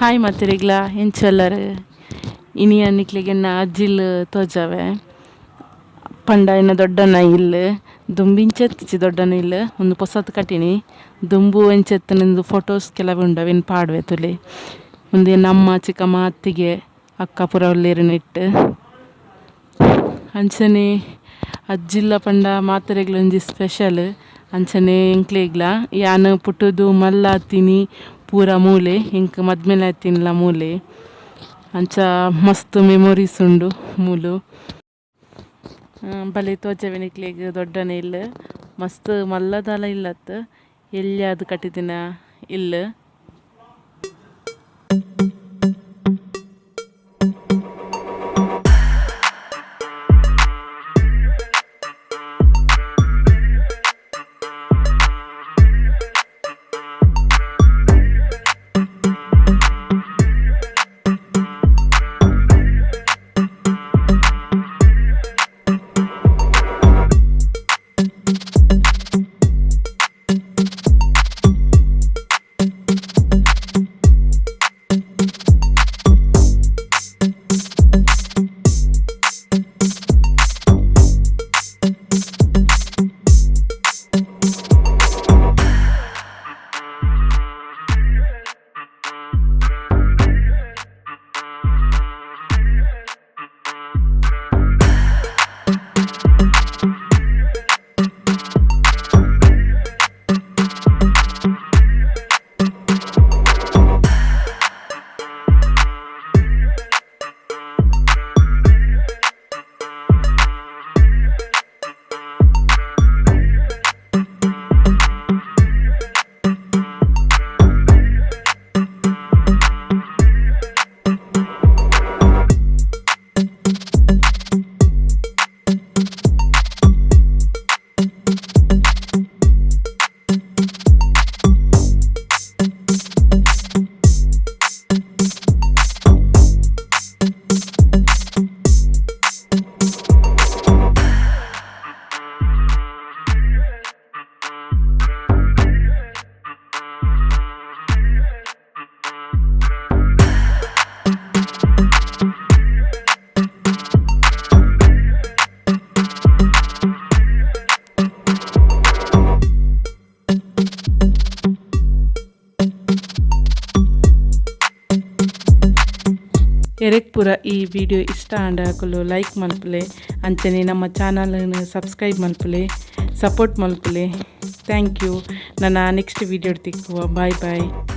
Hi ಮಾತೆರೆಗ್ಲ, ಎಂಚೊಲ್ಲರ್? ಇನಿ ನಿಕ್ಲೆಗ್ ಎನ್ನ ಅಜ್ಜಿಲ್ ತೋಜಾವೆ. ಪಂಡ ಎನ್ನ ದೊಡ್ಡಣ್ಣ ಇಲ್ಲ್. ದುಂಬು ಇಂಚೆತ್ತಿಚಿ ದೊಡ್ಡಣ್ಣ ಇಲ್ಲ್, ಉಂದು ಪೊಸತ್ ಕಟಿನಿ. ದುಂಬು ಎಂಚೆತ್ತುಂದು ಫೋಟೋಸ್ ಕೆಲವು ಉಂಡು, ಅವೆನ್ ಪಾಡ್ವೆ ತೂಲೆ. ಉಂದು ಎನ್ನ ಅಮ್ಮ, ಚಿಕ್ಕಮ್ಮ, ಅತ್ತಿಗೆ, ಅಕ್ಕ ಪೂರ ಉಲ್ಲೆರ್ ನೆಟ್ಟ್. ಅಂಚನೆ ಅಜ್ಜಿಲ್ಲ ಪಂಡ ಮಾತೆರೆಗ್ಲ ಒಂಜಿ ಸ್ಪೆಷಲ್, ಅಂಚನೆ ಎಂಕ್ಲೆಗ್ಲ. ಯಾನ್ ಪುಟ್ಟುದು ಮಲ್ಲಾತಿನಿ ಪೂರ ಮೂಲೆ, ಎಂಕ್ ಮದ್ಮೆಲ ಆತಿನಿಲ ಮೂಲೆ. ಅಂಚ ಮಸ್ತ್ ಮೆಮೊರೀಸ್ ಉಂಡು ಮೂಲು. ಬಲೆ ತೋಜವೆ ನಿಕ್ಲೆಗ್ ದೊಡ್ಡನೆ ಇಲ್ಲ್. ಮಸ್ತ್ ಮಲ್ಲದಾಲ ಇಲ್ಲತ್, ಎಲ್ಯಾದ್ ಕಟಿದಿನ ಇಲ್ಲ್. ಎರೆಗ್ ಪೂರ ಈ ವಿಡಿಯೋ ಇಷ್ಟ ಆಂಡ ಅಕುಲು ಲೈಕ್ ಮಲ್ಪುಲೆ. ಅಂಚನೆ ನಮ್ಮ ಚಾನಲ್ನ್ ಸಬ್ಸ್ಕ್ರೈಬ್ ಮಲ್ಪುಲೆ, ಸಪೋರ್ಟ್ ಮಲ್ಪುಲೆ. Thank you. ನನ್ನ ನೆಕ್ಸ್ಟ್ ವಿಡಿಯೋ ತಿಕ್ಕುವ. Bye boy.